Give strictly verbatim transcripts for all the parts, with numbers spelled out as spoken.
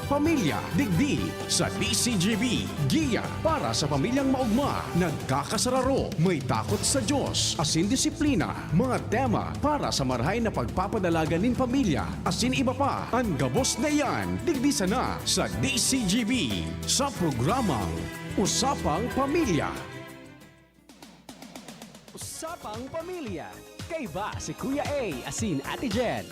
Pamilya, digdi sa D C G B. Giya para sa pamilyang maogma, nagkakasararo, may takot sa Diyos, asin disiplina. Mga tema para sa marahay na pagpapadalagan nin pamilya, asin iba pa. An gabos na iyan, digdi sana sa D C G B, sa programang Usapang Pamilya. Usapang Pamilya. Kaiba si Kuya A asin Ate Jen.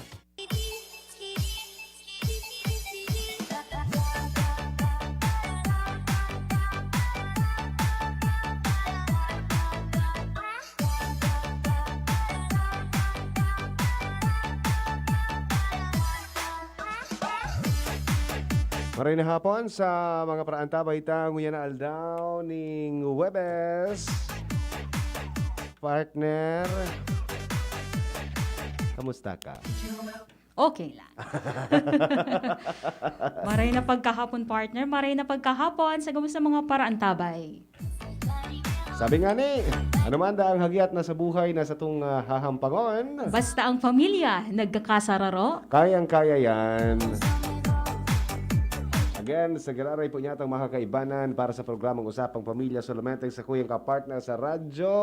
Maray na hapon sa mga paraantabay ta, nguyan na aldaw ning Huwebes. Partner, kamusta ka? Okay lang. Maray na pagkahapon, partner. Maray na pagkahapon sa gabos na mga paraantabay. Sabi nga ni, ano man da ang hagyat na sa buhay na satong, ah, hahampangon. Basta ang pamilya nagkakasararo. Kayang-kaya yan. Again, sa giraray po niya itong mga kaibanan para sa programang Usapang Pamilya, solamente sa kuyang kapartner sa radyo,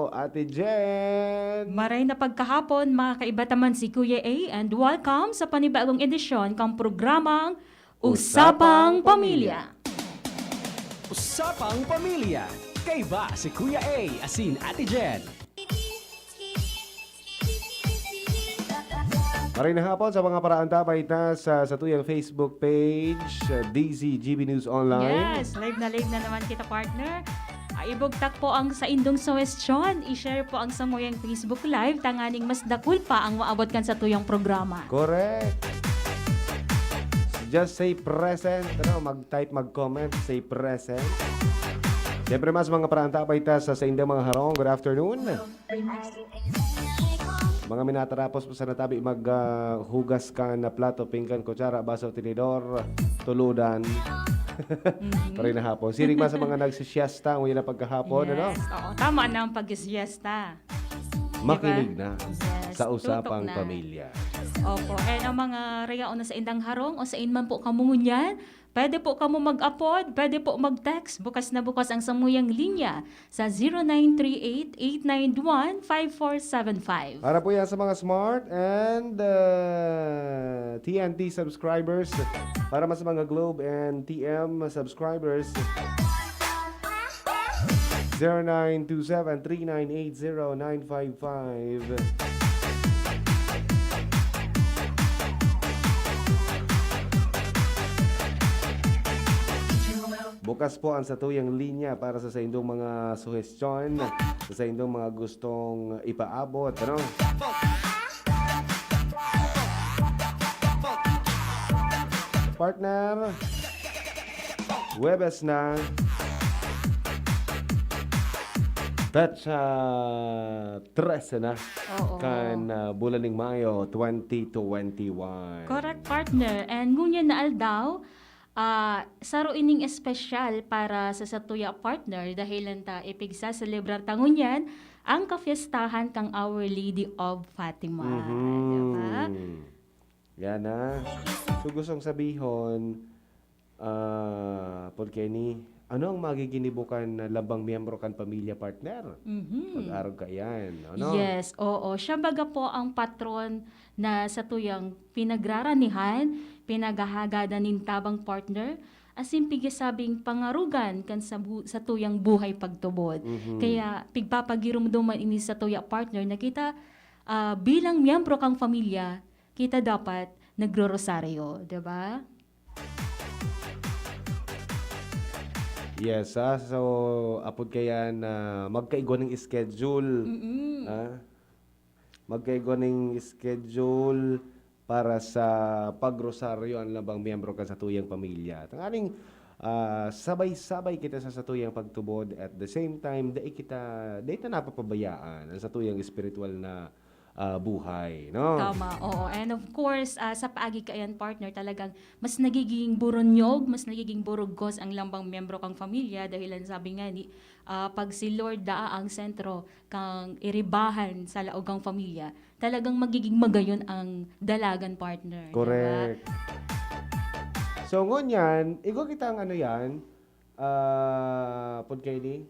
Ate Jen. Maray na pagkahapon, mga kaiba ta man si Kuya A, and welcome sa panibagong edisyon kang programang Usapang Usapang Pamilya. Pamilya. Usapang Pamilya. Kaiba si Kuya A asin Ate Jen. Maray na hapon sa mga paraantabay ta sa satuyang Facebook page, uh, D Z G B News Online. Yes, live na live na naman kita, partner. Ah, ibugtak po ang saindong suhestyon. I-share po ang samuyang Facebook Live tanganing mas dakul pa ang maabot kan satuyang programa. Correct. Just say present, ano, mag-type, mag-comment, say present. Siyempre, mas mga paraantabay ta sa saindang mga harong. Good afternoon. Mga minatarapos po sa natabi mag, ah, hugas kan na plato, pinggan, kutsara, baso, tinidor, tuludan. Mhm. Maray na hapon. Siring man sa mga nagsisiesta, nguyan na pagkahapon, ano? Yes, oo. Tama na ang pag-siesta. Di ba? Makinig na Yes, sa Usapang tutok na. Pamilya. Opo. And ang mga rayaon na saindang harong o sain man po kamo ngunyan, pwede po kamo mag-apod, pwede po mag-text. Bukas na bukas ang samuyang linya sa zero nine three eight, eight nine one, five four seven five. Para po yan sa mga Smart and, uh, T N T subscribers. Para man sa mga Globe and T M subscribers, zero nine two seven, three nine eight, zero nine five five. Bukas po ang satuyang linya para sa saindong mga suhestyon, sa saindong mga gustong ipaabot, ano? Partner, Huwebes na, petsa trese na Oo. kan, ah, bulan ning Mayo, twenty twenty-one. Correct, partner. And ngunyan na aldaw, ah, saro ining espesyal para sa satuya, partner, dahelan ta ipigsaselebrar ta ngunyan ang kafiestahan kan Our Lady of Fatima. Mhm. Di ba? Yan na. So, gustong sabihon, ah, Paul Kenny, ano ang magiginibo kan lambang miyembro kan pamilya, partner? Mhm. Pag-arog kaiyan, ano? Yes, oo. Siya baga po ang patron na satuyang pinagraranihan, pinaghahagadan nin tabang, partner, asin pigsasabing pangarogan kan sa bu-, satuyang buhay pagtubod. Mhm. Kaya pigpapagiromdoman ini satuya, partner, na kita, ah, bilang miyembro kang pamilya, kita dapat nagrorosaryo, di ba? Yes, ah. So, apod kaya na magkaigwa ning schedule, Mm-mm. ah, magkaigwa ning schedule para sa pagrosaryo an lambang miyembro kan satuyang pamilya. Tanganing, ah, sabay-sabay kita sa satuyang pagtubod, at the same time, dai kita, dai ta napapabayaan an satuyang espiritual na, ah, buhay, no? Tama, oo. And of course, ah, sa paagi kaiyan, partner, talagang mas nagiging buronyog, mas nagiging burugos ang lambang miyembro kang pamilya, dahilan sabi nga ni, ah, pag si Lord daa ang sentro kang iribahan sa laog kang pamilya, talagang magiging magayon ang dalagan, partner, di ba? Correct. So, ngunyan, igwa kitang ano yan, ah, pod kaini?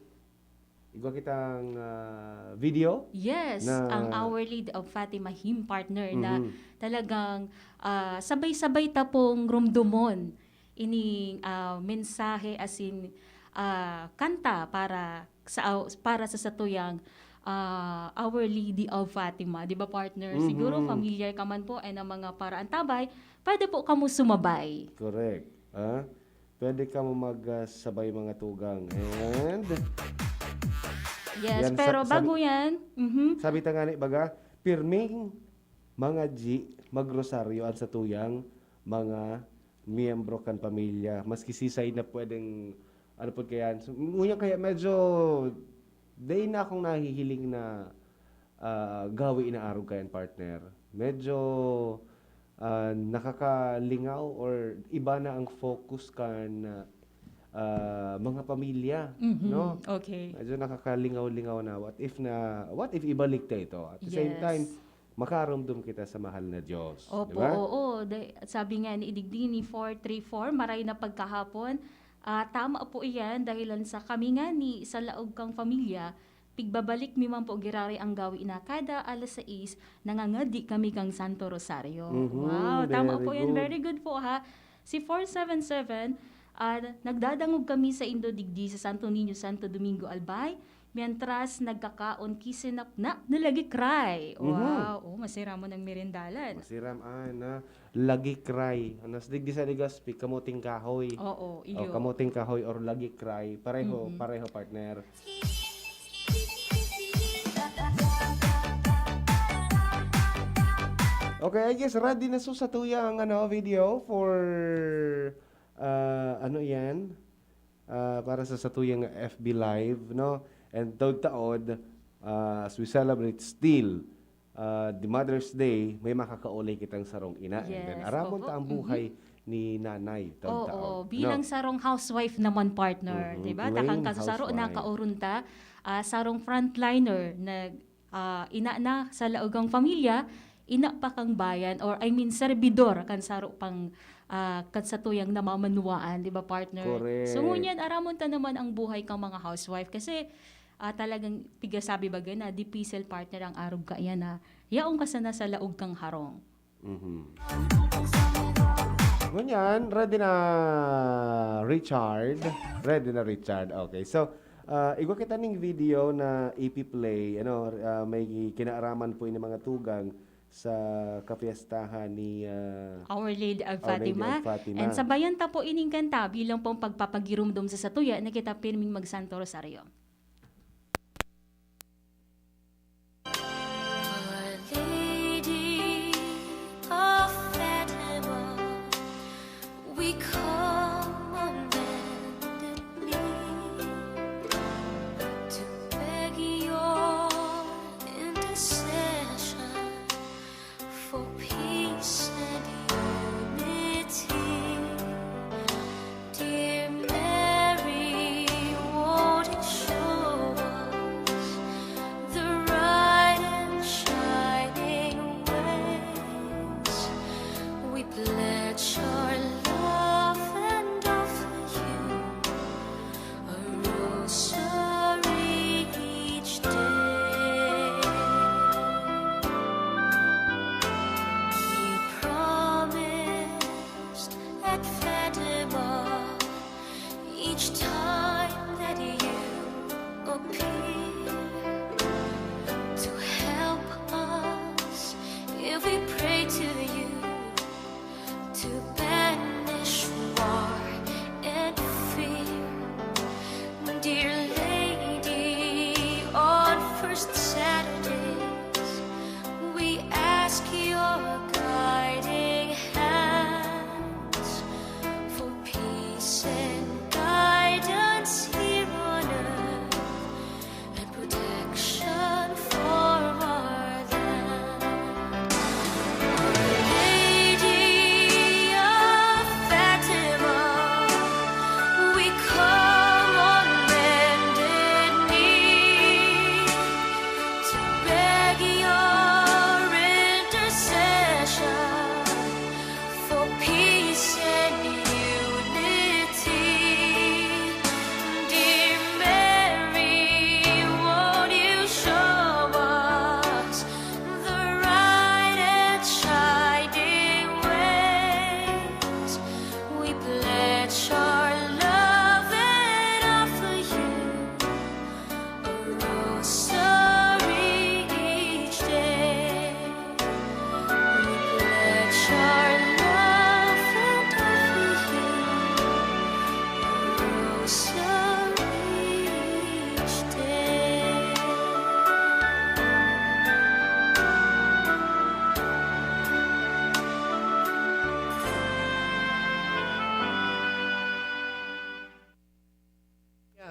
Igwa kitang, ah, video Yes, na ang Our Lady of Fatima hymn, partner, na Mhm. talagang, ah, sabay-sabay ta pong rumdomon ining, ah, mensahe asin, ah, kanta para sa aw-, para sa satuyang, ah, Our Lady of Fatima, 'di ba, partner? Siguro Mhm. familiar ka man po, eh, ng mga paraantabay, pwede po kamo sumabay. Correct. Ah, pwede kamo mag, ah, sabay, mga tugang. And Yes, yan, sa-, pero sabi, bago yan, mhm. sabi ta nga ni, baga, pirming mga G, magrosaryo an satuyang mga miyembro kan pamilya. Maski sisay na pwedeng, ano po kaya, so, ngunyan kaya medyo, dai na akong nahihiling na, ah, gawi na arog kayan, partner. Medyo, ah, nakakalingaw or iba na ang focus kan, ah, mga pamilya, Mhm, no? okay. Medyo nakakalingaw-lingaw na. What if na, what if ibalik ta ito? At the same Yes. time, makarumdom kita sa mahal na Diyos, Opo, di ba? oo. Dai-, sabi nga ni, idigdi ni four three four, maray na pagkahapon. Ah, tama po iyan, dahilan sa kami nga ni sa laog kang pamilya, pigbabalik mi man po giraray ang gawi na kada alas sais, nangangadi kami kang Santo Rosario. Mhm, Wow, tama very po yan. good. Very good po, ha. Si four seven seven, ah, nagdadangog kami sa indo digdi sa Santo Niño, Santo Domingo, Albay. Mientras nagkakaon, kisinapna na lagi cry. Mhm. Wow, oh, masiramon ang merindalan. Masiram, ah, na lagi cry. Anas digdi sa Legazpi, kamuting kahoy. Oo, O, iyo. kamuting kahoy or lagi cry. Pareho, Mhm. pareho, partner. Okay, I guess ready na so sa tuyang, ano, video for, ah, ano yan? Ah, para sa satuyang F B Live, no? And taod-taod, ah, as we celebrate still, ah, the Mother's Day, may makakaulay kitang sarong ina. And then, Yes, aramon opo. ta ang Mhm. buhay ni nanay, taod-taod, Oo, no? bilang sarong housewife naman, partner, Mhm, di ba? plain Takang kasasaro, housewife. nakaoron ta, ah, sarong frontliner na, ah, ina na sa laog kang pamilya, ina pa kang bayan, or, I mean, serbidor kan saro pang, ah, kan satuyang namamanwaan, di ba, partner? Correct. So, ngunyan, aramon ta naman ang buhay kang mga housewife kasi, ah, talagang pigasabi baga na dipisil, partner, ang arog kaiyan na yaon ka sana sa laog kang harong. Mhm. Ngunyan, ready na Richard? Ready na Richard. Okay. So, ah, igwa kita ning video na ipi-play. Ano, ah, may kinaaraman po ini mga tugang sa kapiestahan ni, ah, Our Lady of Our Lady Fatima. of Fatima. And sabayan ta po ining kanta bilang pong pagpapagirumdom sa satuya na kita pirming magsanto rosaryo. Our Lady of Fatima, we come on bended knee to beg your intercession for peace and unity. Dear Mary, won't you show us the right and shining ways? We pledge our love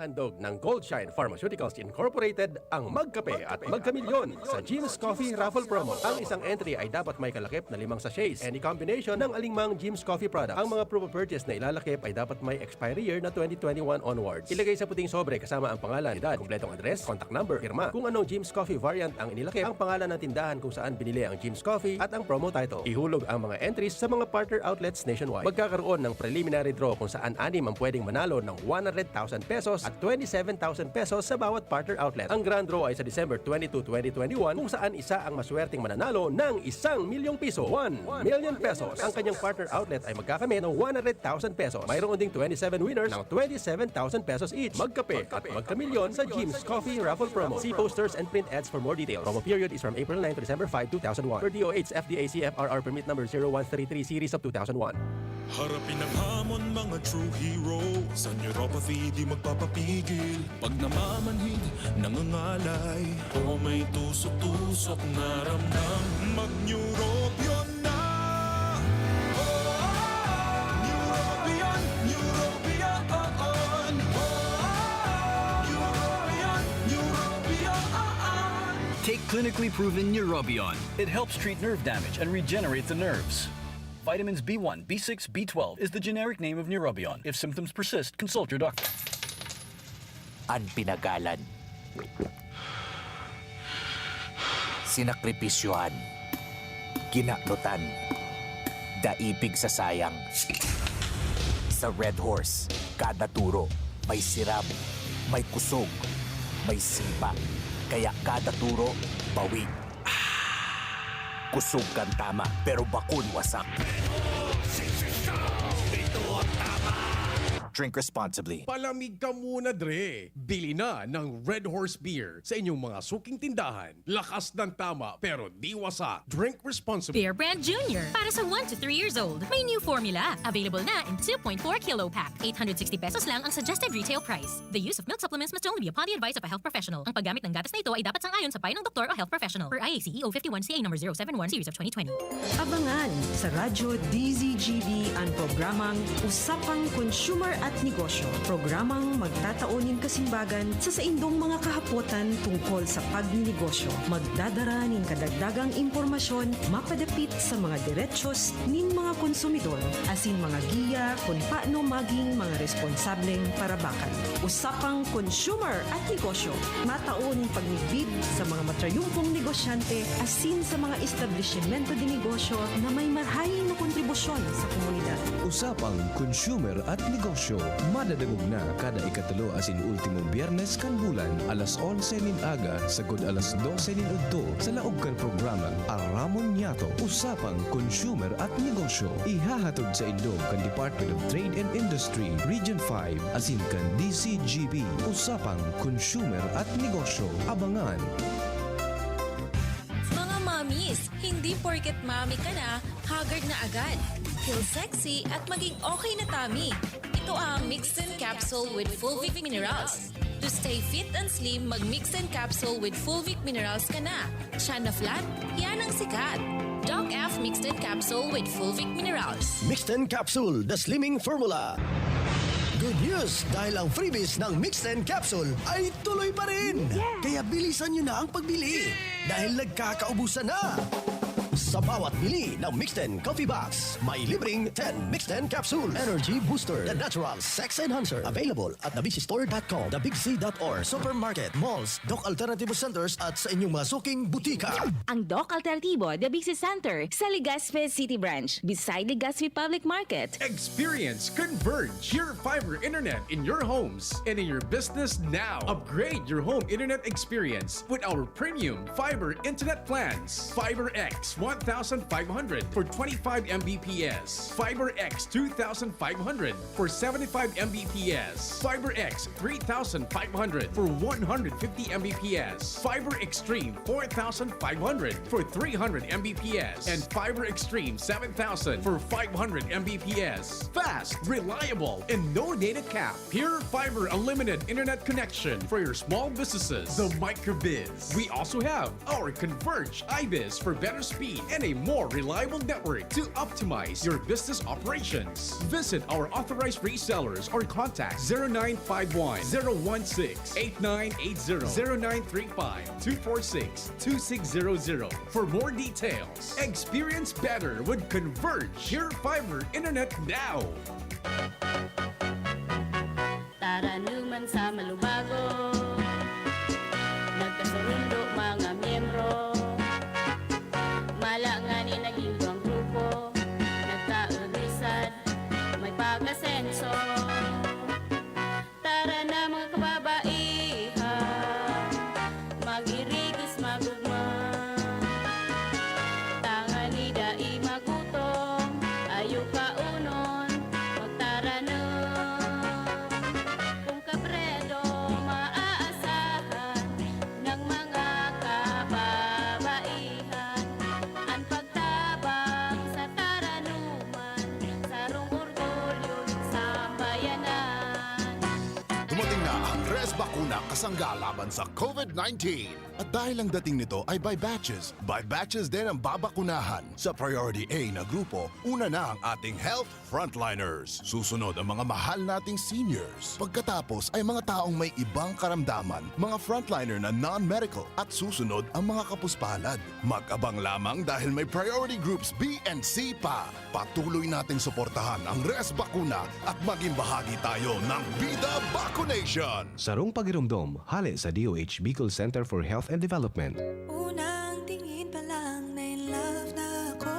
Handog ng Goldshine Pharmaceuticals Incorporated ang magkape at magkamilyon sa Jim's Coffee Raffle Promo. Ang isang entry ay dapat may kalakip na limang sachets. Any combination ng alingmang Jim's Coffee product. Ang mga proof of purchase na ilalakip ay dapat may expiry year na twenty twenty-one onwards. Ilagay sa puting sobre kasama ang pangalan, edad, kompletong address, contact number, pirma. Kung anong Jim's Coffee variant ang inilakip, ang pangalan ng tindahan kung saan binili ang Jim's Coffee at ang promo title. Ihulog ang mga entries sa mga partner outlets nationwide. Magkakaroon ng preliminary draw kung saan anim ang pwedeng manalo ng one hundred thousand pesos at twenty-seven thousand pesos sa bawat partner outlet. Ang grand draw ay sa December twenty-two, twenty twenty-one, kung saan isa ang maswerteng mananalo ng isang milyong piso, one million pesos. Ang kanyang partner outlet ay magkakamit ng one hundred thousand pesos. Mayroon ding twenty-seven winners ng twenty-seven thousand pesos each. Magkape at magkamilyon sa Jim's Coffee Raffle Promo. See posters and print ads for more details. Promo period is from April nine to December five, two thousand one. Per D O H F D A C F R R permit number zero one three three series of two thousand one. Harapin ang hamon, mga true hero. Sa neuropathy, di magpapapigil. Pag namamanhid, nangangalay, o may tusok-tusok na ramdam, mag-Neurobion na! Neurobion, Neurobion, Neurobion, Neurobion. Take clinically proven Neurobion. It helps treat nerve damage and regenerate the nerves. Vitamins B one, B six, B twelve is the generic name of Neurobion. If symptoms persist, consult your doctor. An pinagalan, sinakripisyohan, kinadotan, daipig sa sayang. Sa Red Horse, kada turo may sirab, may kusog, may sipa. Kaya kada turo, bawi. Kusog kan tama, pero bakun wasak. Drink responsibly. Palamig ka muna, Dre! Bili na ng Red Horse Beer sa inyong mga suking tindahan. Lakas ng tama pero di wasak. Drink responsibly. Bear Brand Junior. Para sa one to three years old, may new formula. Available na in two point four kilo pack. Eight hundred sixty pesos lang ang suggested retail price. The use of milk supplements must only be upon the advice of a health professional. Ang paggamit ng gatas na ito ay dapat sang-ayon sa payo ng doktor o health professional. Per I A C E O fifty-one C A number zero seven one series of twenty twenty. Abangan sa Radyo D Z G B an programang Usapang Consumer at Negosyo. Programang magtatao nin kasimbagan sa saindong mga kahapotan tungkol sa pagninegosyo. Magdadara nin kadagdagang impormasyon mapadapit sa mga derechos nin mga konsumidor asin mga giya kun paano maging mga responsableng parabakan. Usapang Consumer at Negosyo, matao nin pagmidbid sa mga matrayumpong negosyante asin sa mga establisimento de negosyo na may marahay na kontribusyon sa komunidad. Usapang Consumer at Negosyo, madadangog na kada ikatulo asin ultimong Biyernes kan bulan, alas onse nin aga sagkod alas dose nin udto, sa laog kan programang Aramon Niyato, Usapang Consumer at Negosyo. Ihahatod saindo kan Department of Trade and Industry, Region five, asin kan D Z G B, Usapang Consumer at Negosyo. Abangan! Mga mommies, hindi porket mommy ka na, haggard na agad. Feel sexy at maging okay na tummy. Ito ang Mixed in Capsule with Fulvic Minerals. To stay fit and slim, mag Mixed in Capsule with Fulvic Minerals ka na. Tiyan na flat? Yan ang sikat! Doc F Mixed in Capsule with Fulvic Minerals. Mixed in Capsule, the slimming formula. Good news! Dahil ang freebies ng Mixed in Capsule ay tuloy pa rin! Kaya bilisan nyo na ang pagbili! Dahil nagkakaubusan na! Sa bawat bili ng Mixed in Coffee Box, may libreng ten Mixed in Capsule Energy Booster, the natural sex enhancer. Available at the B C Store dot com, the Big C dot org, supermarket, malls, Doc Alternativo Centers at sa inyong mga suking butika. Ang Doc Alternativo, the Big C Center, sa Legazpi City Branch, beside Legazpi Public Market. Experience Converge, your fiber internet in your homes and in your business now. Upgrade your home internet experience with our premium fiber internet plans. Fiber X one thousand five hundred for twenty-five M B P S. Fiber X two thousand five hundred for seventy-five M B P S. Fiber X three thousand five hundred for one hundred fifty M B P S. Fiber Extreme four thousand five hundred for three hundred M B P S. And Fiber Extreme seven thousand for five hundred M B P S. Fast, reliable, and no data cap. Pure Fiber Unlimited Internet Connection for your small businesses. The Microbiz. We also have our Converge iBiz for better speed and a more reliable network to optimize your business operations. Visit our authorized resellers or contact zero nine five one, zero one six, eight nine eight zero, zero nine three five, two four six, two six zero zero for more details. Experience better with Converge, your fiber internet now. Taranuman sa malubago, nagkasurundo mga miyembro. Mala ngani naging duwang grupo, nagkaudisad, may pag-asenso. Tara na mga kababaihan, mag-irigos magugma. Tangali dai magutom, ayo kaunon, magtaranom. Kung kabredo maaasahan ng mga kababaihan, an pagtabang sa taranuman, sarong orgulyo nin sambayanan. Dumating na ang Res Bakuna kasangga laban sa COVID nineteen. At dahil ang dating nito ay by batches, by batches din ang babakunahan. Sa Priority A na grupo, una na ang ating health frontliners. Susunod ang mga mahal nating seniors. Pagkatapos ay mga taong may ibang karamdaman, mga frontliner na non-medical, at susunod ang mga kapuspalad. Mag-abang lamang dahil may priority groups B and C pa. Patuloy nating suportahan ang Res Bakuna at maging bahagi tayo ng Bida Vaccination! Sarong pagiromdom hale sa D O H Bicol Center for Health and Development. Unang tingin pa lang na in love na ako.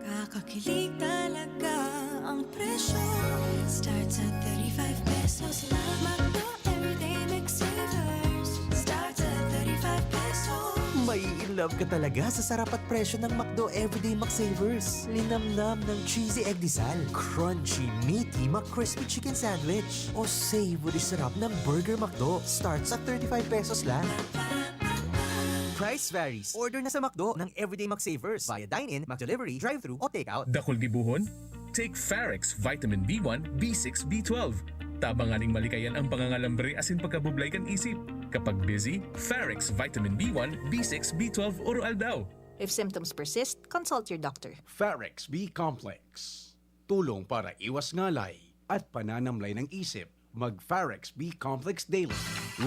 Kakakilig talaga ang presyo. Starts at thirty-five pesos lang. McDo Everyday McSavers. Starts at thirty-five pesos. Mai-in love ka talaga sa sarap at presyo ng McDo Everyday McSavers. Linamnam ng cheesy egg disal, crunchy, meaty McCrispy Chicken Sandwich, o savory sarap ng Burger McDo. Starts at thirty-five pesos lang. Price varies. Order na sa McDo ng Everyday McSavers via dine-in, McDelivery, drive-thru o take-out. Dakul gibohon? Take Farex Vitamin B one, B six, B twelve. Tabang nganing malikayan ang pangangalambre asin pagkabublay kan isip. Kapag busy, Farex Vitamin B one, B six, B twelve oro-aldaw. If symptoms persist, consult your doctor. Farex B Complex. Tulong para iwas ngalay at pananamlay ng isip. Mag Farex B Complex Daily.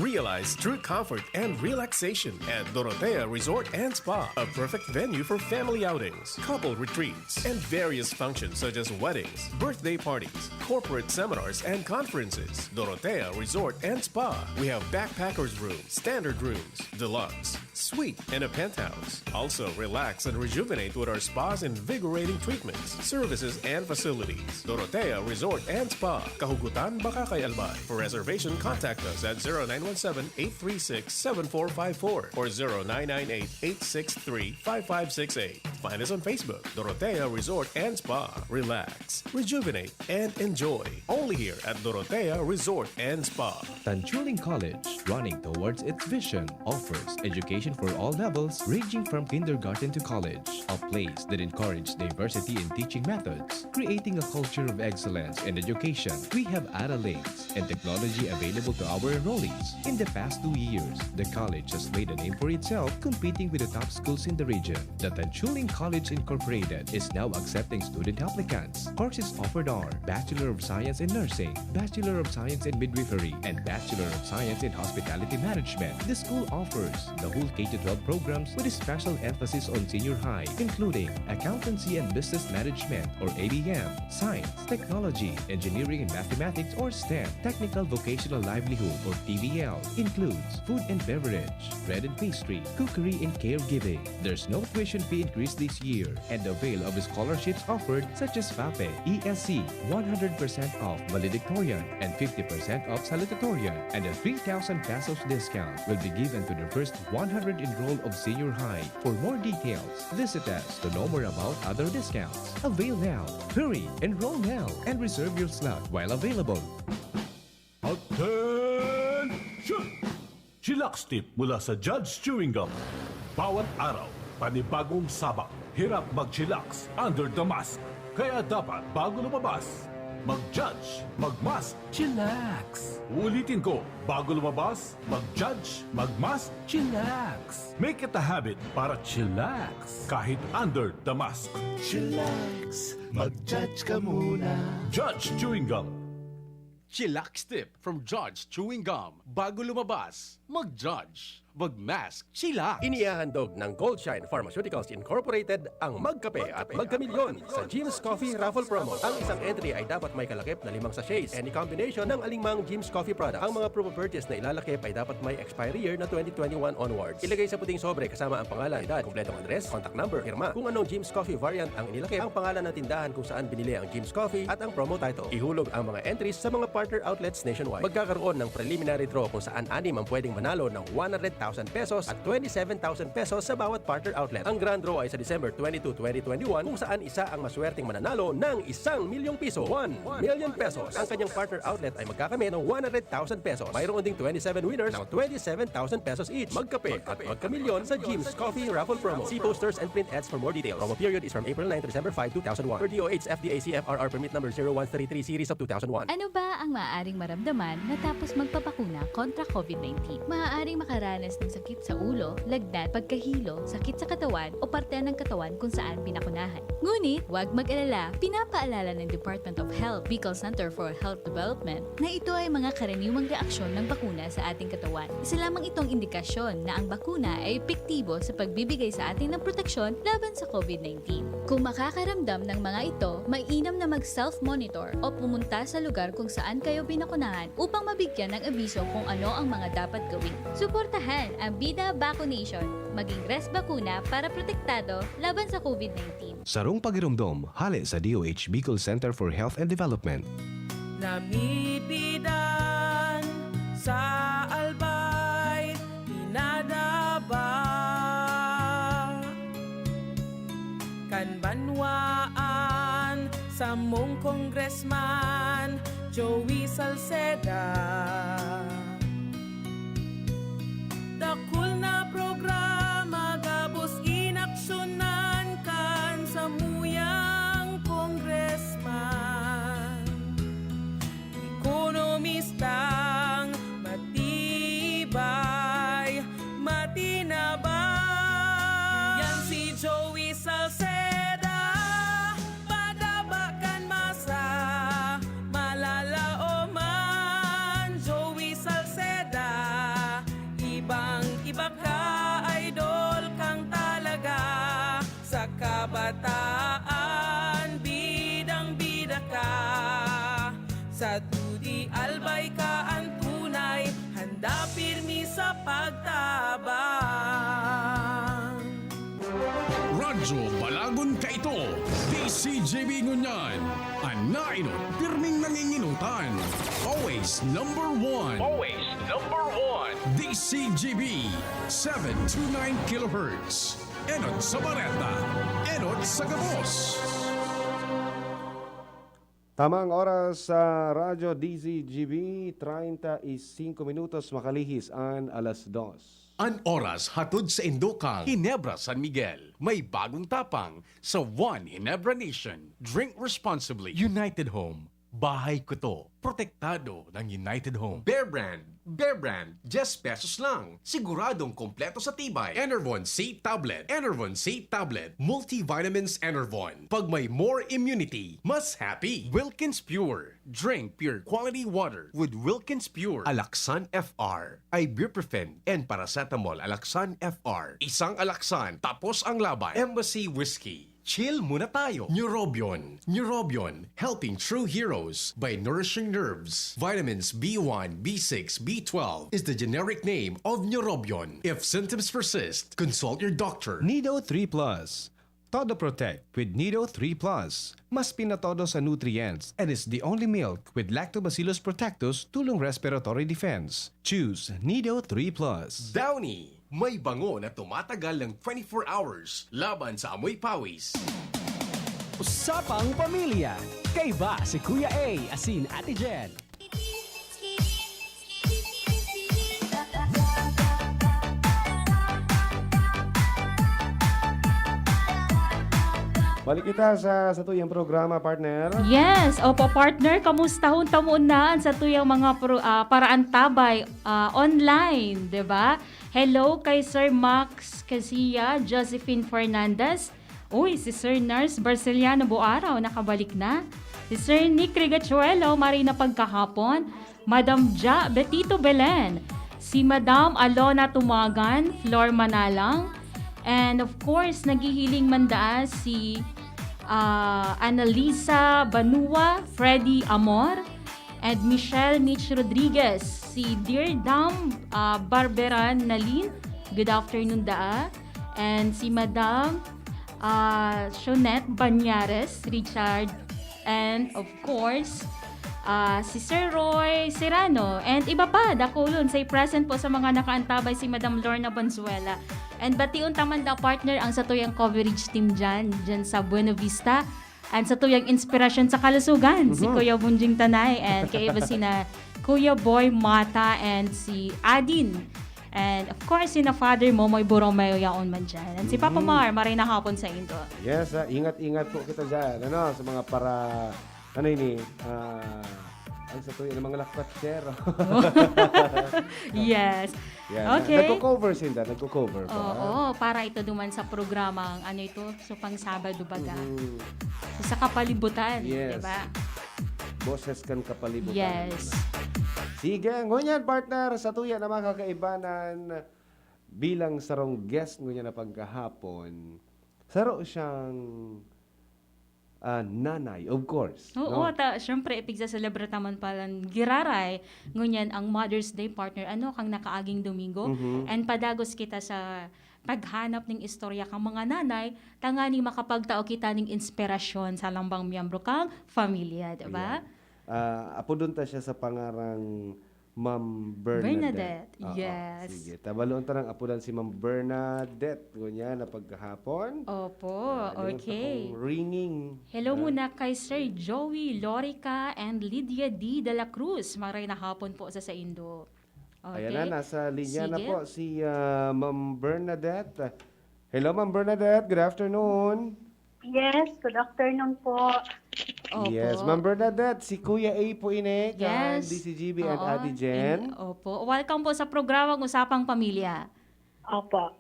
Realize true comfort and relaxation at Dorotea Resort and Spa, a perfect venue for family outings, couple retreats, and various functions such as weddings, birthday parties, corporate seminars, and conferences. Dorotea Resort and Spa. We have backpackers room, standard rooms, deluxe, suite, and a penthouse. Also, relax and rejuvenate with our spa's invigorating treatments, services, and facilities. Dorotea Resort and Spa, Kahugutan, Bacacay, Albay. For reservation, contact us at zero nine one seven, eight three six, seven four five four or zero nine nine eight, eight six three, five five six eight. Find us on Facebook, Dorotea Resort and Spa. Relax, rejuvenate, and enjoy. Only here at Dorotea Resort and Spa. Tanchuling College, running towards its vision, offers education for all levels, ranging from kindergarten to college. A place that encourages diversity in teaching methods, creating a culture of excellence in education. We have Ara Links and technology available to our enrollees. In the past two years, the college has made a name for itself, competing with the top schools in the region. The Tanchuling College Incorporated is now accepting student applicants. Courses offered are Bachelor of Science in Nursing, Bachelor of Science in Midwifery, and Bachelor of Science in Hospitality Management. The school offers the whole K to twelve programs with a special emphasis on senior high, including Accountancy and Business Management or A B M, Science, Technology, Engineering and Mathematics or STEM, Technical Vocational Livelihood or T V L, includes food and beverage, bread and pastry, cookery and caregiving. There's no tuition fee increase this year, and avail of scholarships offered such as FAPE, E S C, one hundred percent off valedictorian and fifty percent off salutatorian, and a three thousand pesos discount will be given to the first one hundred enrolled of senior high. For more details, visit us to know more about other discounts. Avail now. Hurry! Enroll now and reserve your slot while available. Attention! Chillax tip mula sa Judge Chewing Gum. Bawat araw, panibagong sabak. Hirap mag-chillax under the mask. Kaya dapat bago lumabas, Mag-judge, mag-mask, chillax. Uulitin ko, bago lumabas, mag-judge, mag-mask, chillax. Make it a habit para chillax kahit under the mask. Chillax, mag-judge ka muna. Judge Chewing Gum. Chillax tip from Judge Chewing Gum. Bago lumabas, mag-judge, mag-mask, chillax. Inihahandog ng Goldshine Pharmaceuticals Incorporated ang Magkape at Magkamilyon sa Jim's Coffee Raffle Promo. Ang isang entry ay dapat may kalakip na limang sachets, any combination ng alingmang Jim's Coffee product. Ang mga proof of purchase na ilalakip ay dapat may expiry year na twenty twenty-one onwards. Ilagay sa puting sobre kasama ang pangalan, edad, kompletong address, contact number, pirma. Kung anong Jim's Coffee variant ang inilakip, ang pangalan ng tindahan kung saan binili ang Jim's Coffee at ang promo title. Ihulog ang mga entries sa mga partner outlets nationwide. Magkakaroon ng preliminary draw kung saan anim ang pwedeng manalo ng one hundred thousand pesos at twenty-seven thousand pesos sa bawat partner outlet. Ang grand draw ay sa December twenty-two, twenty twenty-one, kung saan isa ang maswerteng mananalo ng isang milyong piso. One million pesos. Ang kanyang partner outlet ay magkakamit ng one hundred thousand pesos. Mayroon ding twenty-seven winners ng twenty-seven thousand pesos each. Magkape at magkamilyon sa Jim's Coffee Raffle Promo. See posters and print ads for more details. Promo period is from April nine to December five, two thousand one. Per D O H F D A C F R R permit number zero one three three series of two thousand one. Ano ba ang maaaring maramdaman matapos magpabakuna kontra COVID nineteen? Maaaring makaranas ng sakit sa ulo, lagnat, pagkahilo, sakit sa katawan o parte ng katawan kung saan binakunahan. Ngunit, huwag mag-alala, pinapaalala ng Department of Health, Bicol Center for Health Development, na ito ay mga karaniwang reaksyon ng bakuna sa ating katawan. Isa lamang itong indikasyon na ang bakuna ay epektibo sa pagbibigay sa atin ng proteksyon laban sa COVID nineteen. Kung makakaramdam ng mga ito, mainam na mag-self-monitor o pumunta sa lugar kung saan kayo binakunahan upang mabigyan ng abiso kung ano ang mga dapat gawin. Suportahan ang Bida Vaccination. Maging res bakuna para protektado laban sa COVID nineteen. Sarong pagiromdom, hale sa D O H Bicol Center for Health and Development. Namipidan sa Albay, pinadaba kan banwaan, samong congressman, Joey Salceda. Dakul na programa gabos inaksyonan kan samuyang congressman. Ekonomistang matibay, matinabang. Yan si Joey Salceda, pagaba kan masa, malalaoman. Joey Salceda, ibang-iba ka, idol kang talaga. Sa kabataan, bidang-bida ka. Sa T D Albay ka an tunay, handa pirmi sa pagtabang. Radyo Balagon kaito, D C G B ngunyan. An naenot, pirming nangingenotan. Always number one. Always number one. D C G B, seven two nine kilohertz. Enot sa bareta, enot sa gabos. Tama ang oras sa Radyo D Z G B, treinta y cinco minutos makalihis an alas dos. An oras hatod saindo kan Ginebra San Miguel. May bagong tapang sa One Ginebra Nation. Drink responsibly. United Home. Bahay ko to. Protektado ng United Home. Bear Brand. Bear Brand, diyes pesos lang. Siguradong kompleto sa tibay. Enervon C Tablet. Enervon C Tablet. Multivitamins Enervon. Pag may more immunity, mas happy. Wilkins Pure. Drink pure quality water with Wilkins Pure. Alaxan F R. Ibuprofen and paracetamol Alaxan F R. Isang Alaxan, tapos ang laban. Embassy Whiskey. Chill muna tayo. Neurobion. Neurobion, helping true heroes by nourishing nerves. Vitamins B one, B six, B twelve is the generic name of Neurobion. If symptoms persist, consult your doctor. Nido three plus. Todo Protect with Nido three plus. Mas pinatodo sa nutrients and is the only milk with Lactobacillus protectus tulong respiratory defense. Choose Nido three plus. Downy. May bango na tumatagal ng twenty-four hours laban sa amoy pawis. Usapang Pamilya. Kaiba si Kuya A, asin Ate Jen. Balik kita sa satuyang programa, partner. Yes, opo, partner, kamustahon ta muna an satuyang mga pro, ah, paraantabay, ah, online, 'di ba? Hello kay Sir Max Casia, Josephine Fernandez. Uy, si Sir Nars Barceliano Buaraw nakabalik na. Si Sir Nick Rigachuelo, Marina Pagkahapon, Madam Ja Betito Belen, si Madam Alona Tumagan, Flor Manalang, and of course, naghihiling man daa si, ah, Annalisa Banua, Freddy Amor, and Michelle Mitch Rodriguez, si Dear Dam, ah, Barberan Nalin, good afternoon daa, and si Madam, ah, Shonette Banyares, Richard, and of course, ah, si Sir Roy Serrano, and iba pa, dakulon, say present po sa mga nakaantabay, si Madam Lorna Bonzuela. And bation ta man daa, partner, ang satuyang coverage team dyan, dyan sa Buena Vista. And satuyang inspirasyon sa kalusugan, si Mhm. Kuya Bunjing Tanay, and kaiba sina Kuya Boy Mata and si Adin. And of course, sina Father Momoy Borromeo yaon man dyan. And si Papa Mhm. Mar, maray na hapon sa indo. Yes, ah, ingat-ingat po kita dyan. Ano, sa mga para, ano ini, ah, ang satuya ng mga lakwatsero. Yes. Yan. Okay. Nagko-cover sinda, nagko-cover pa. Oo, para ito duman sa programang, ano ito, so pang Sabado baga. Mhm. So, sa kapalibutan, Yes. di ba? Boses kan kapalibutan. Yes. Sige, ngunyan, partner, satuya na mga kakaibanan, bilang sarong guest ngunyan na pagkahapon, saro siyang, ah, nanay, of course, Oo, no? ta, syempre, ipigsaselebra ta man palan giraray, ngunyan ang Mother's Day, partner, ano, kang nakaaging Domingo. Mhm. And padagos kita sa paghanap ning istorya kang mga nanay, tangani makapagtao kita ning inspirasyon sa lambang miyembro kang pamilya, di ba? Ayan. Ah, apodon ta siya sa pangarang Ma'am Bernadette. Bernadette, Oo, yes. Sige. Tabalon ta nang apodan si Ma'am Bernadette. Ngunyan na pagkahapon. Opo, Ah, lingon ta okay. kung ringing. Hello Ah. muna kay Sir Joey Lorica and Lydia D. De La Cruz. Maray na hapon po sa saindo. Okay. Ayan na, nasa linya na Sige. po si, ah, Ma'am Bernadette. Hello, Ma'am Bernadette. Good afternoon. Yes, good afternoon po. Opo. Yes, Ma'am Bernadette, si Kuya A po ini, kan Yes. D C G B and Oo. Ate Jen. In-, opo. Welcome po sa programang Usapang Pamilya. Opo.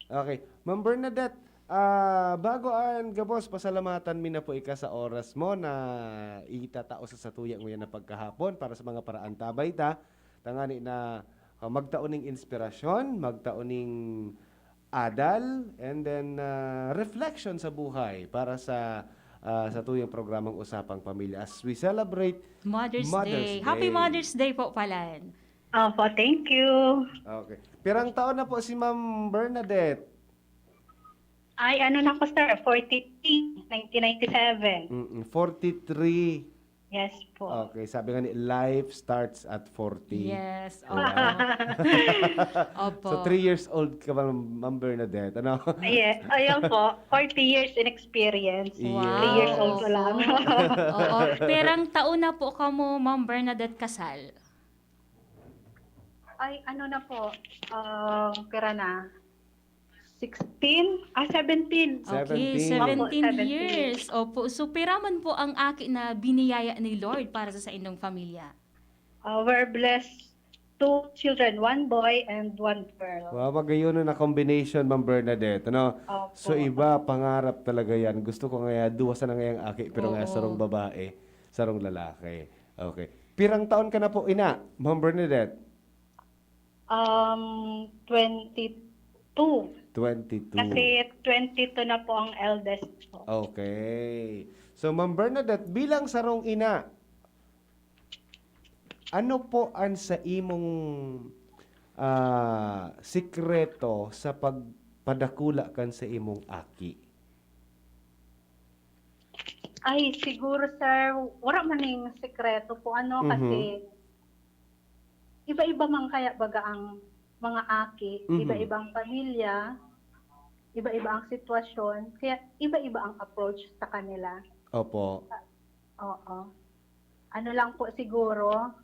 Okay. Ma'am Bernadette, ah, bago an gabos, pasalamatan mi na po ika sa oras mo na itatao sa satuya ngunyan na pagkahapon para sa mga paraantabay ta. Tangani na, ah, magtao ning inspirasyon, magtao ning adal, and then, ah, reflection sa buhay para sa, ah, satuyang programang Usapang Pamilya as we celebrate Mother's, Mother's Day. Happy Day. Mother's Day po palan. Opo, thank you. Okay. Pirang taon na po si Ma'am Bernadette? Ay, ano na ko, sir? Forty-three, nineteen ninety-seven. Mm, forty-three. Yes po. Okay, sabi nga ni, "Life starts at forty." Yes. Wow. Oo. Opo. So, three years old ka pa, Ma'am Bernadette, ano? Yes, ayun po. Forty years in experience. Yes. Wow. Three years old ko lang. Oo. Pirang taon na po kamo, Ma'am Bernadette, kasal? Ay, ano na po? Ah, pira na? Sixteen? Ah, seventeen. Okay, Seventeen. seventeen Opo, seventeen. years. Opo. So, pira man po ang aki na biniyaya ni Lord para sa saindong pamilya? Ah, we're blessed. Two children, one boy and one girl. Wow, magayon na combination, Ma'am Bernadette, ano? Opo. So, iba, pangarap talaga yan. Gusto ko nga, duwa sana ngayang aki, pero nga, Oo. sarong babae, sarong lalaki. Okay. Pirang taon ka na po, ina, Ma'am Bernadette? Um, twenty-two. Twenty-two. Kasi twenty-two na po ang eldest ko. Okay. So, Ma'am Bernadette, bilang sarong ina, ano po ang sa imong, ah, sikreto sa pagpadakula kan sa imong aki? Ay, siguro, sir, wala man ning sikreto po, ano, Mhm. kasi iba-iba man kaya baga ang mga aki, Mhm. iba-ibang pamilya, iba-iba ang sitwasyon, kaya iba-iba ang approach sa kanila. Opo. Oo. Ano lang po siguro,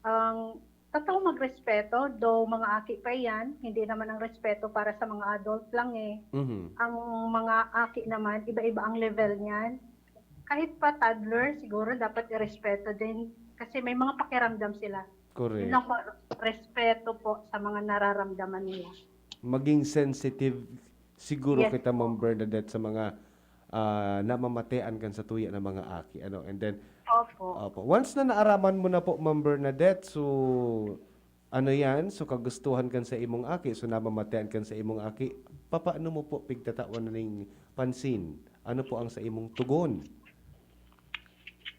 ang Totoo, magrespeto, though mga aki pa iyan, hindi naman ang respeto para sa mga adult lang eh. Mhm. Ang mga aki naman, iba-iba ang level niyan. Kahit pa toddler, siguro dapat irespeto din kasi may mga pakiramdam sila. Yun Correct. lang po, respeto po sa mga nararamdaman nila. Maging sensitive siguro Yes kita, po. Ma'am Bernadette, sa mga ah, namamatean kan satuya na mga aki, ano. And then, Opo. opo. Once na naaraman mo na po, Ma'am Bernadette, so ano yan? So kagustuhan kan sa imong aki, so namamatean kan sa imong aki, papaano mo po pigtatawan na ning pansin? Ano po ang sa imong tugon?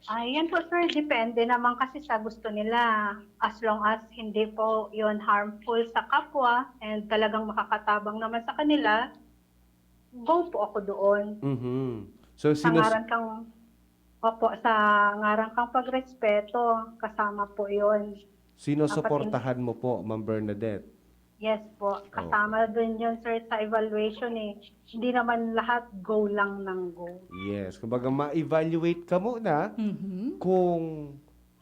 Ayan po, sir, depende naman kasi sa gusto nila. As long as hindi po yun harmful sa kapwa and talagang makakatabang naman sa kanila, go po ako doon. Mhm. So, Sa sinos- ngaran kang, opo, sa ngaran kang pagrespeto, kasama po yun. Sinusuportahan mo po, Ma'am Bernadette? Yes po, kasama din yun, sir, sa evaluation eh. Hindi naman lahat go lang ng go. Yes. Kumbaga, ma-evaluate ka muna Mhm. kung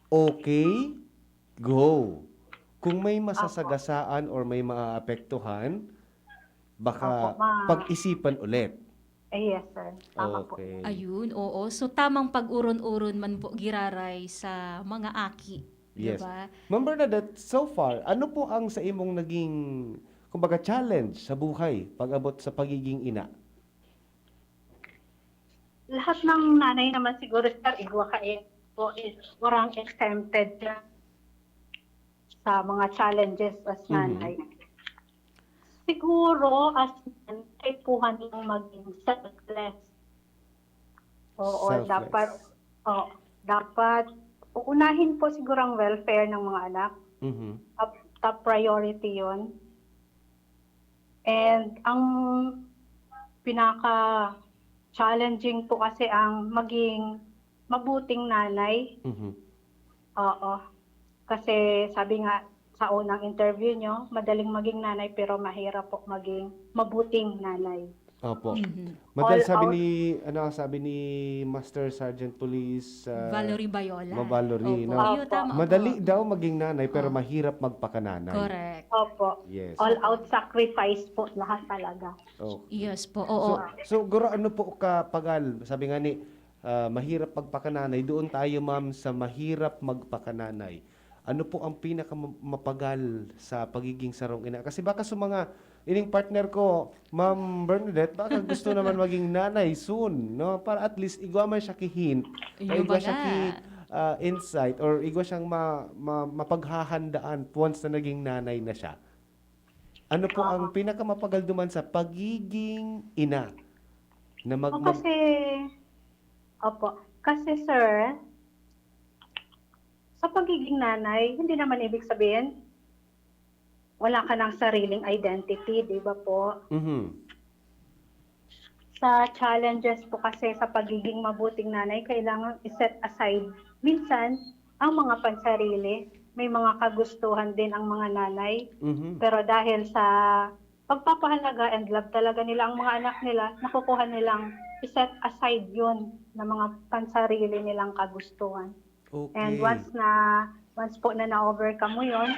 okay, go. Kung may masasagasaan or may maaapektuhan, baka Opo, ma- pag-isipan ulit. Eh, yes, sir. Tama po. Okay. Ayun, oo. So, tamang pag-uron-uron man po giraray sa mga aki. Yes. Diba? Ma'am Bernadette, so far, ano po ang sa imong naging, kumbaga, challenge sa buhay pag-abot sa pagiging ina? Lahat ng nanay naman siguro, sir, igwa ka eh, po, eh, warang exempted dyan sa mga challenges as Mhm. nanay. Siguro, as nanay, kaipuhan lang maging selfless. Oo, Selfless. dapat, oh, dapat uunahin po siguro ang welfare ng mga anak. Mhm. Top, top priority yon. And ang pinaka-challenging po kasi ang maging mabuting nanay. Mhm. Oo. Kasi sabi nga sa unang interview nyo, madaling maging nanay pero mahirap po maging mabuting nanay. Opo. Mhm. Madal All sabi out. ni, ano, sabi ni Master Sergeant Police ah, Valerie Bayola. Ma Valerie, Opo. no? Ayun, tama po. Madali daw maging nanay pero Ah. mahirap magpakananay. Correct. Opo. Yes. All out sacrifice po lahat talaga. Okay. Yes po, So, oo. so guro ano po kapagal? Sabi nga ni, ah, mahirap magpakananay. Doon tayo, ma'am, sa mahirap magpakananay. Ano po ang pinakamapagal sa pagiging sarong ina? Kasi baka sa mga ining partner ko, Ma'am Bernadette, baka gusto naman maging nanay soon, no? Para at least igwa man siya ki hint, Iyo igwa ba siya nga? ki ah, insight, or igwa siyang ma, ma, mapaghahandaan once na naging nanay na siya. Ano po ang Oo. Pinakamapagal duman sa pagiging ina? Na mag, O, mag- kasi, opo, kasi sir, sa pagiging nanay, hindi naman ibig sabihin, wala ka ng sariling identity, di ba po? Mhm. Sa challenges po kasi sa pagiging mabuting nanay, kailangan i-set aside minsan ang mga pansarili. May mga kagustuhan din ang mga nanay. Mhm. Pero dahil sa pagpapahalaga and love talaga nila ang mga anak nila, nakukuha nilang i-set aside yun na mga pansarili nilang kagustuhan. Okay. And once na, once po na na-overcome mo yun,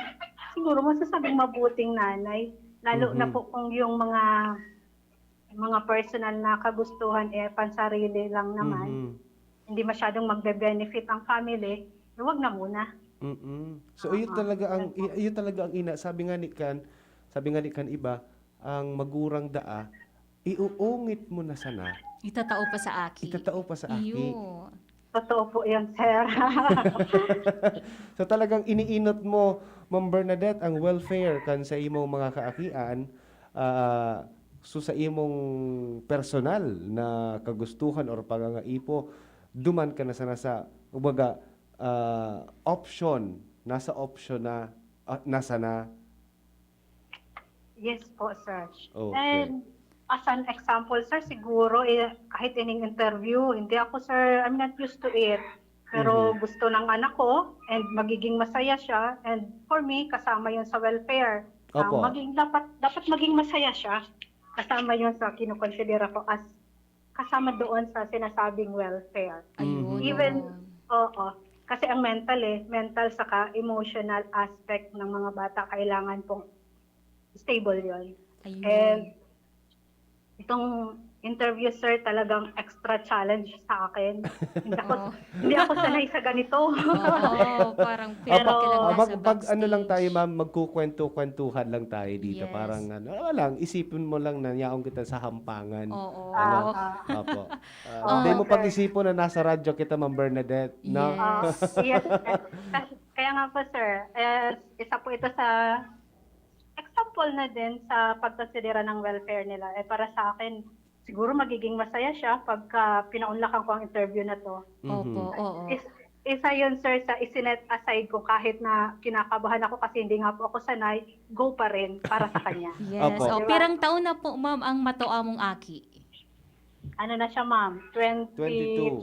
siguro masasabing mabuting nanay. Lalo na Mhm. po kung yung mga mga personal na kagustuhan eh pansarili lang naman. Mhm. Hindi masyadong magbe-benefit ang family, eh, wag na muna. Mm-mm. So, iyo Ah, talaga ang ganun po. i- iyo talaga ang ina. Sabi nga ni kan, sabi nga ni kan iba, ang magurang daa, iuungit mo na sana. Itatao pa sa aki. Itatao pa sa aki. Iyo. Totoo po yun, sir. So, talagang iniinot mo, Ma'am Bernadette, ang welfare kan sa imong mga kaakian, ah, so sa imong personal na kagustuhan or pangangaipo, duman ka na sana sa, kumbaga, ah, option, nasa option na, ah, na sana. Yes po, sir. Okay. And as an example, sir, siguro eh, kahit ining interview, hindi ako, sir, I'm not used to it. Pero Mhm. gusto ng anak ko and magiging masaya siya. And for me, kasama yun sa welfare. Ang Opo. maging, dapat, dapat maging masaya siya. Kasama yun sa kinukonsidera ko as kasama doon sa sinasabing welfare. Ayun. Mhm. Even, oo, Kasi ang mental eh, mental saka emotional aspect ng mga bata, kailangan pong stable yon. Ayun. And itong interview, sir, talagang extra challenge sa akin. Hindi ako, Oo. hindi ako sanay sa ganito. Oo, parang Pero- pinakilala Ah, na mag, sa pag ano lang tayo, backstage. Ma'am, magkukwentu-kwentuhan lang tayo dito. Yes. Parang ano, wala lang, isipin mo lang na yaon kita sa hampangan. Oo. Ah, Ano? ah. Opo. Oo. Ah, hindi mo Okay. pag-isipon na nasa radyo kita, Ma'am Bernadette, no? Yes. Yes, sir. Kasi, kaya nga po, sir, eh, isa po ito sa example na din sa pagkonsidera ng welfare nila. Eh, para sa akin, siguro magiging masaya siya pagka pinaunlakan ko ang interview na to. Mhm. Opo, oo. Is, isa yun, sir, sa isinet aside ko kahit na kinakabahan ako kasi hindi nga po ako sanay, go pa rin para sa kanya. Yes. Opo. O, pirang taon na po, ma'am, ang matua mong aki? Ano na siya, ma'am? twenty, Twenty-two.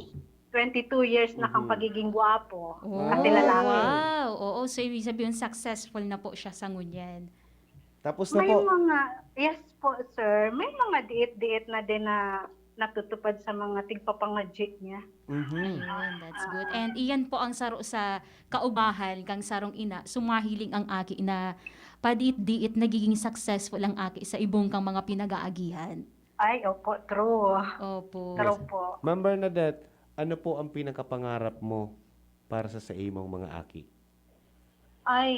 twenty-two years na kang Mhm. pagiging gwapo. Oh, Kasi lalaki. Wow. Oo, so ibig sabihin successful na po siya sa ngunyan. Tapos na May po. mga, yes po, sir. May mga diit-diit na din na natutupad sa mga tigpapangadji niya. Mhm. Ayun, that's good. And iyan po ang saro sa kaubahan kang sarong ina, sumahiling ang aki na padiit-diit nagiging successful ang aki sa ibong kang mga pinag-aagihan. Ay, opo, true. Opo. True po. Ma'am Bernadette, ano po ang pinakapangarap mo para sa, sa imong mga aki? Ay,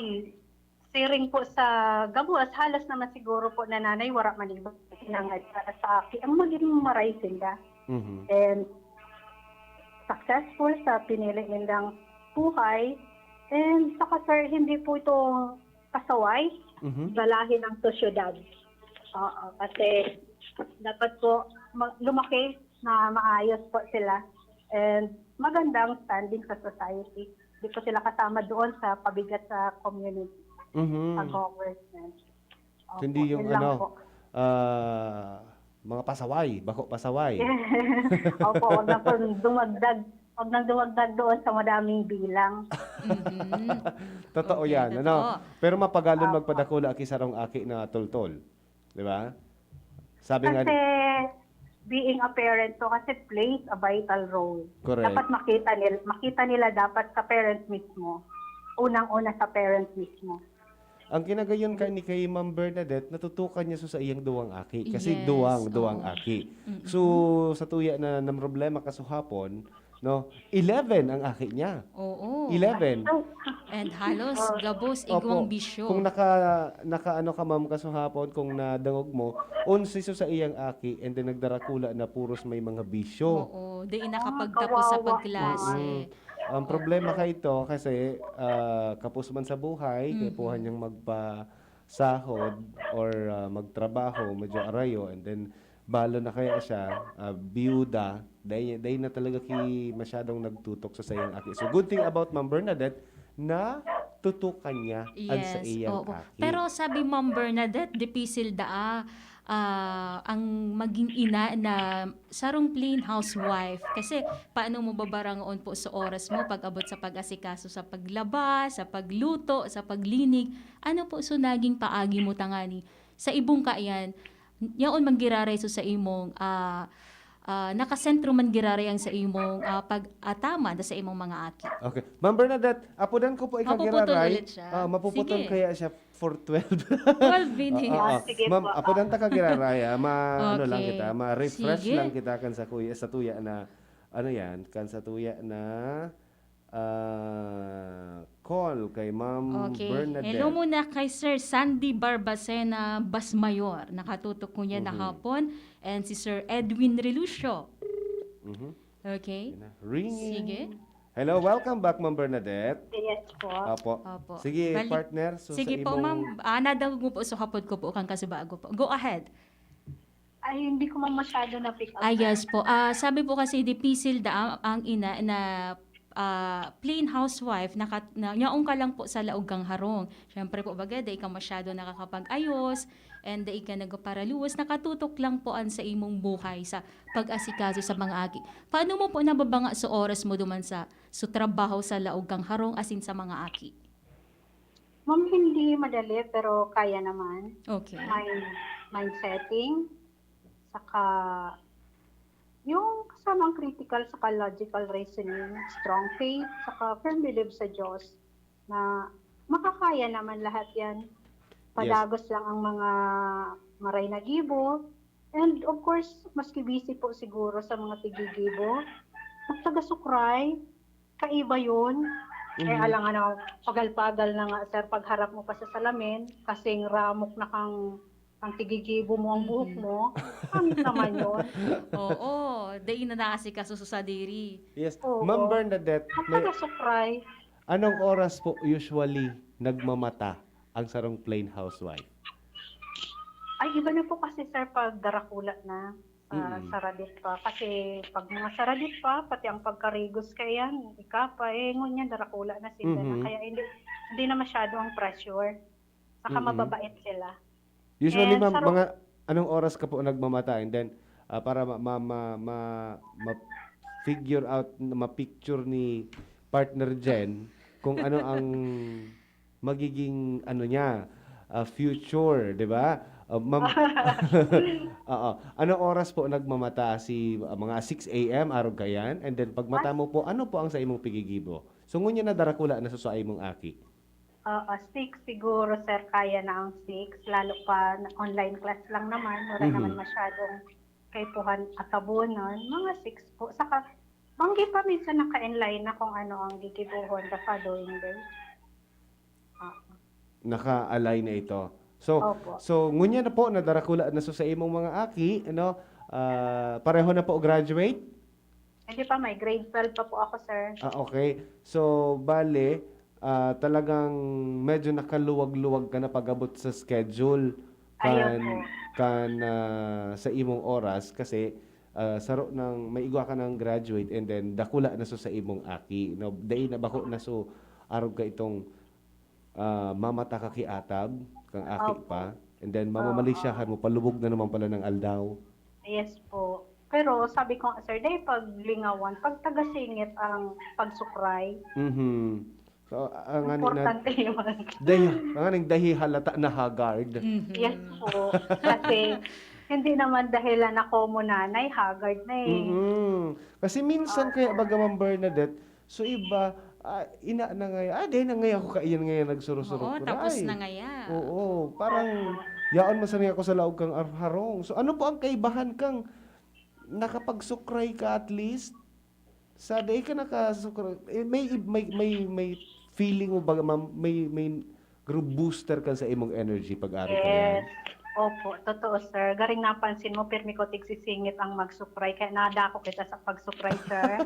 siring po sa gabos, halos naman siguro po na nanay, wala man iba pinangad para sa aki. Ang maging maray sila Mhm. and successful sa pinili nilang buhay. And saka, sir, hindi po ito pasaway, Mhm. galahin ng sosyedad. Oo, kasi dapat po ma- lumaki na maayos po sila and magandang standing sa society. Di po sila kasama doon sa pabigat sa community, Mhm. sa government. Opo, Hindi yung yun lang ano, po. ah, mga pasaway, bako pasaway. Opo, wag na po dumagdag. Wag nang dumagdag doon sa madaming bilang. Mhm. Totoo Okay, yan, totoo. ano? Pero mapagalon Opo. magpadakula ki sarong aki na toltol. Di ba? Sabi nga, Kasi being a parent to kasi plays a vital role. Correct. Dapat makita nila, makita nila dapat sa parent mismo. Unang-una sa parent mismo. Ang kinagayon ka ni kay Ma'am Bernadette, natutukan niya so sa iyang duwang aki. Kasi Yes, duwang, duwang oo. aki. Mm-mm. So, sa tuya na namroblema kasuhapon, no, eleven ang aki niya. Oo. Eleven. And halos gabos Opo. igwang bisyo. Kung naka, naka ano ka, ma'am, kasuhapon, kung nadangog mo, onse so sa iyang aki, and then nagdarakula na puros may mga bisyo. Oo, di nakapagtapos sa kawawa. pagklase. Mm. Ang problema ka ito kasi ah, kapos man sa buhay, Mhm. kaipuhan niyang magpasahod or ah, magtrabaho, medyo arayo, and then balo na kaya siya, ah, biyuda, dahil, dahil na talaga ki masyadong nagtutok sa sayang aki. So good thing about Ma'am Bernadette na tutukan niya ang sa Yes, iyang oo. aki. Pero sabi Ma'am Bernadette, dipisil daa ah, ang maging ina na sarong plain housewife. Kasi paano mo babarangon po sa oras mo pag-abot sa pag-asikaso sa paglaba, sa pagluto, sa paglinig? Ano po so naging paagi mo tangani? Sa ibong kaiyan, yaon man giraray so sa imong ah, ah, nakasentro man giraray ang sa imong ah, pag-ataman sa imong mga aki. Okay. Ma'am Bernadette, apodan ko po ikaw Mapuputol giraray. Ulit siya. Ah, mapuputol Sige. Kaya siya for twelve. Twelve minutes. Oo, oo. Ah, sige Ma'am, po. Apodan ta ka giraray, ah. Ma, ano lang Okay. Kita, ma-refresh Sige. lang kita kan sa kuya, sa tuya na, ano yan, kan sa tuya na ah, call kay Ma'am Okay. Bernadette. Hello muna kay Sir Sandy Barbacena Basmayor. Nakatutok ko niya na Mhm. hapon. And si Sir Edwin Relucio. Mhm. Okay. Yan na. Ringing. Sige. Hello, welcome back, Ma'am Bernadette. Yes po. Opo. Opo. Sige, Balik- partner. So, Sige sa po, imong- ma'am. Ah, nadangog mo po, so hapon ko po, kang kasubago po. Go ahead. Ay, hindi ko man masyado na-pick up. Ah, yes po. Ah, sabi po kasi, dipisil da ang, ang ina na ah, plain housewife, naka, na, yaon ka lang po sa laog kang harong. Siyempre po, baga, dai ka masyado nakakapag-ayos, and dai ka nagparaluwas, nakatutok lang po an sa imong buhay, sa pag-asikaso sa mga aki. Paano mo po nababanga sa oras mo duman sa, sa trabaho, sa laog kang harong, asin sa mga aki? Ma'am, hindi madali, pero kaya naman. Okay. Mind, mind setting, saka yung kasamang critical saka logical reasoning, strong faith, saka firm belief sa Diyos na makakaya naman lahat yan. Yes. Padagos lang ang mga maray na gibo. And of course, maski busy po siguro sa mga tigigibo, magtaga-sukray, kaiba yun. Eh, Mhm. alangan na, pagal-pagal na nga, sir, pagharap mo pa sa salamin, kasing ramok na kang, kang tigigibo mo ang buhok Mhm. mo. Pangit naman yun. Oo, dai na naasikaso sa sadiri. Yes. Oo. Ma'am Bernadette, may Magtaga-sukray. Anong oras po usually nagmamata ang sarong plain housewife? Ay, iba na po kasi, sir, pag darakula na, ah, Mm. saradit pa. Kasi pag mga saradit pa, pati ang pagkarigos kaiyan, ika pa, eh, ngunyan darakula na sila na. Mhm. Kaya hindi, hindi na masyado ang pressure. Saka Mm. mababait sila. Usually, And ma'am, sa ro- mga anong oras ka po nagmamata? And then, ah, para ma-, ma-, ma-, ma-, ma-figure out, ma-picture ni partner Jen kung ano ang magiging, ano niya, ah, future, di ba? Ah, ma'am, oo. Anong oras po nagmamata? Si, ah, mga six a m, arog kaiyan? And then, pagmata Ay. mo po, ano po ang sa imong pigigibo? So, ngunyan na darakula na sa, sa imong aki? Oo, six siguro, sir, kaya na ang six, lalo pa na online class lang naman, wala Mhm. naman masyadong kaipuhan atabonon, mga six po. Saka, banggi pa minsan naka-enlign na kung ano ang gigibohon the following day. Oo. Naka-align na ito. So, Opo. so, ngunyan na po, nadarakula na so sa imong mga aki, ano, ah, pareho na po graduate? Hindi pa, may grade twelve pa po ako, sir. Ah, okay. So, bale, ah, talagang medyo nakaluwag-luwag ka na pag-abot sa schedule Ayun kan, po. kan, ah, sa imong oras kasi, ah, saro nang may igwa ka ng graduate and then dakula na so sa imong aki, no? Dai na bako na so arog ka itong, ah, mamata ka ki atab, kang aki Opo. pa, and then Oo. mamamalisyahan mo, palubog na naman pala ng aldaw. Yes po. Pero sabi ko nga, sir, dai paglingawan, pagtagasingit ang pagsukray. Mhm. So, ang ani na Importante yun. dahi, ang aning dahi halata na haggard. Mhm. Yes po. Kasi hindi naman dahilan na komo nanay, haggard na eh. Mm. Kasi minsan kaya Opo. baga, Ma'am Bernadette, so iba, ah, ina na ngaya, ah, dai na ngaya ako kaiyan ngaya nagsurusuro Oo, ko, tapos ay. na ngaya. Oo, parang yaon man sana ako sa laog kang ar-, harong. So ano po ang kaibahan kang nakapagsukray ka at least? Sa dai ka nakasukray, eh, may, may, may, may feeling mo ba, ma'am, may, may group booster ka sa imong energy pag-ari ka yan? Yes. Opo, totoo, sir. Garing napansin mo, pirmi ko tigsisingit ang magsukray. Kaya nadako kita sa pagsukray, sir.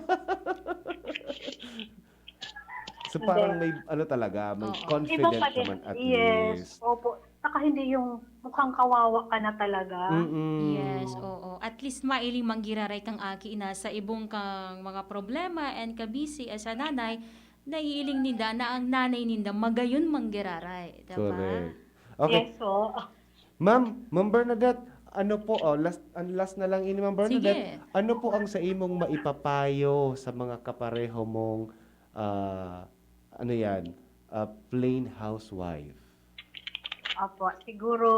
So, Hindi. parang may, ano talaga, may Oo. Iba confident pa din. naman at Yes. least. Opo. Saka hindi yung mukhang kawawa ka na talaga. Mm-mm. Yes, oo. At least mailing manggiraray kang aki na sa ibong kang mga problema and kabisi, eh, sa nanay, naiiling ninda na ang nanay ninda magayon manggiraray, di ba? Correct. Okay. Yes, po. Ma'am, Ma'am Bernadette, ano po, oh, last, ang last na lang ini, Ma'am Bernadette, Sige. ano po ang sa imong maipapayo sa mga kapareho mong, ah, ano yan, ah, plain housewife? Opo, siguro,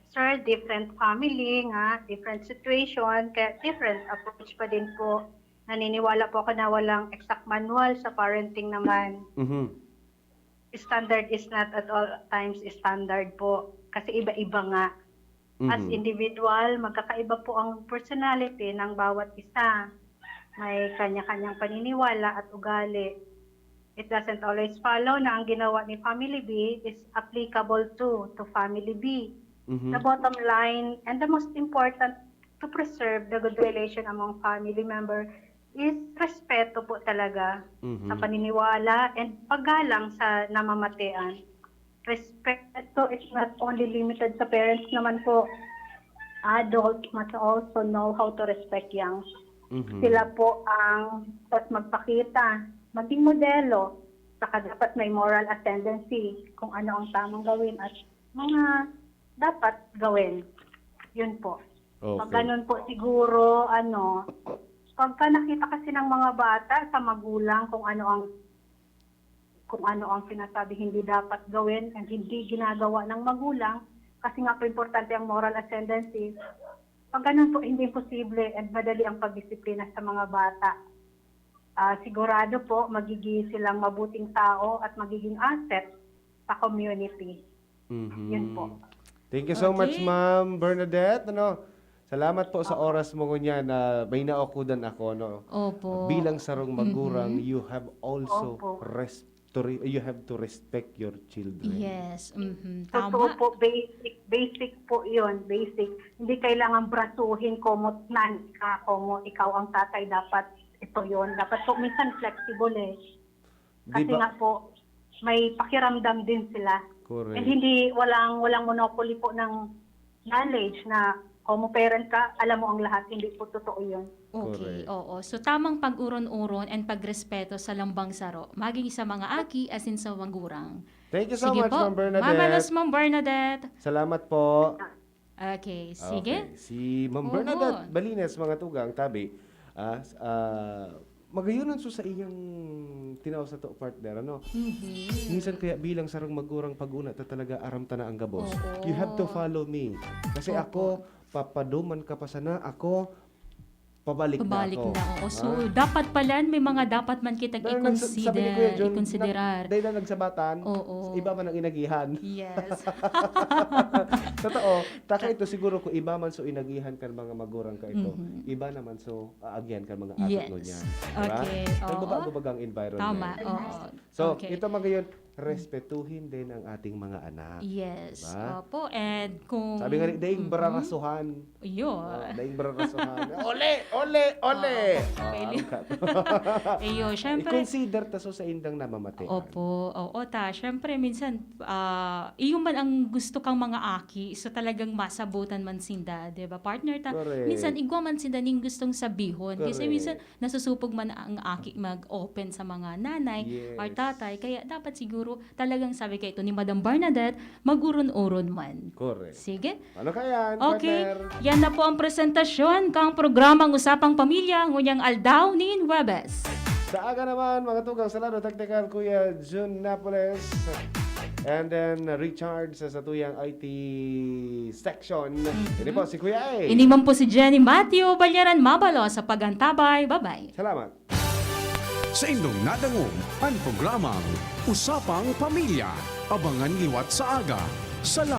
sir, different family nga, different situation, kaya different approach pa din po. Naniniwala po ako na walang exact manual sa parenting naman. Mhm. Standard is not at all times standard po. Kasi iba-iba nga. As Mhm. individual, magkakaiba po ang personality ng bawat isa. May kanya-kanyang paniniwala at ugali. It doesn't always follow na ang ginawa ni Family B is applicable to, to Family B. Mhm. The bottom line, and the most important, to preserve the good relation among family member is respeto po talaga Mhm. sa paniniwala and paggalang sa namamatean. Respeto is not only limited sa parents naman po. Adults must also know how to respect young. Mhm. Sila po ang dapat magpakita, maging modelo, saka dapat may moral ascendancy kung ano ang tamang gawin at mga dapat gawin. Yun po. Okay. Pag ganun po siguro, ano, pagka nakita kasi ng mga bata sa magulang kung ano ang kung ano ang sinasabi hindi dapat gawin and hindi ginagawa ng magulang, kasi nga po importante ang moral ascendancy, Pag ganun po, hindi imposible and madali ang pagdisiplina sa mga bata. Ah, sigurado po, magiging silang mabuting tao at magiging asset sa community. Mhm. Yun po. Thank you so much, Okay. Ma'am Bernadette. Ano, salamat po sa Opo. oras mo ngunyan na may naukudan ako, no? Opo. Bilang sarong magurang, Mhm. you have also Opo. res-, to re-, you have to respect your children. Yes, mhm, Totoo tama. po, basic, basic po yun, basic. Hindi kailangan brasuhin, komo nan ka, komo ikaw ang tatay, dapat ito yun. Dapat po, minsan flexible eh. Di Kasi ba? nga po, may pakiramdam din sila. Correct. And hindi, walang, walang monopoly po ng knowledge na, "Komo parent ka, alam mo ang lahat." Hindi po totoo yun. Okay, Correct. oo. So, tamang pag-uron-uron and pagrespeto sa lambang saro, maging sa mga aki asin sa magurang. Thank you so Sige much, po. Ma'am Bernadette. Mamalos, Ma'am Bernadette. Salamat po. Okay, sige. Okay. Si Ma'am Oho. Bernadette Balines, mga tugang, tabi, ah, s-, ah, magayon ang so sa iyang tinaw sa to, partner, ano? Mhm. Minsan kaya bilang sarong magurang pag-una ta talaga aram ta na ang gabos. Oo. You have to follow me. Kasi Opo. ako, papaduman ka pa sana, ako, pabalik na Pabalik ako. na, oo. So, Ha? dapat pala, may mga dapat man kitang Pero nagsa-, sabi ni Kuya i-consider, Jun, i-considerar. nag-, dahil na nagsabatan, Oo. iba man ang inagihan. Yes. Totoo. Taka ito siguro kung iba man so inagihan kan mga magurang ka ito, Mhm. iba naman so aagihan kan mga anak Yes. ngunyan. Diba? Okay, oo. Nagbabago baga ang environment. Tama, oo. So, Okay. ito man gayon, respetuhin din ang ating mga anak. Yes. Diba? Opo. And kung Sabi nga ni, "Daing Mm-mm. bararasuhan." Iyo. Oh, daing bararasuhan. Ole! Ole! Ole! Oo. Oh, Pwede. ang kat-, Iyo, syempre. I-consider ta so sa indang namamatian. Opo. Oo, ta. Syempre, minsan, ah, iyo man ang gusto kang mga aki, so talagang masabutan man sinda, di ba, partner? Ta, Correct. minsan, igwa man sinda ning gustong sabihon. Kasi Correct. minsan, nasusupog man ang aki mag-open sa mga nanay or Yes. tatay. Kaya dapat siguro talagang sabi kaito ni Madam Bernadette, mag-uron-uron man. Correct. Sige. Ano kaya yan, Okay. partner? Yan na po ang presentasyon kang programang Usapang Pamilya ngunyang aldaw nin Huwebes. Sa aga naman, mga tugang, salado teknikal, Kuya Jun Napoles. And then, Richard sa satuyang I T section. Mhm. Ini po si Kuya A. Ini man po si Jenny Matthew Balyaran Mabalo sa pag-antabay. Bye-bye. Salamat. Saindong nadangog an programang Usapang Pamilya. Abangan liwat sa aga. Salamat.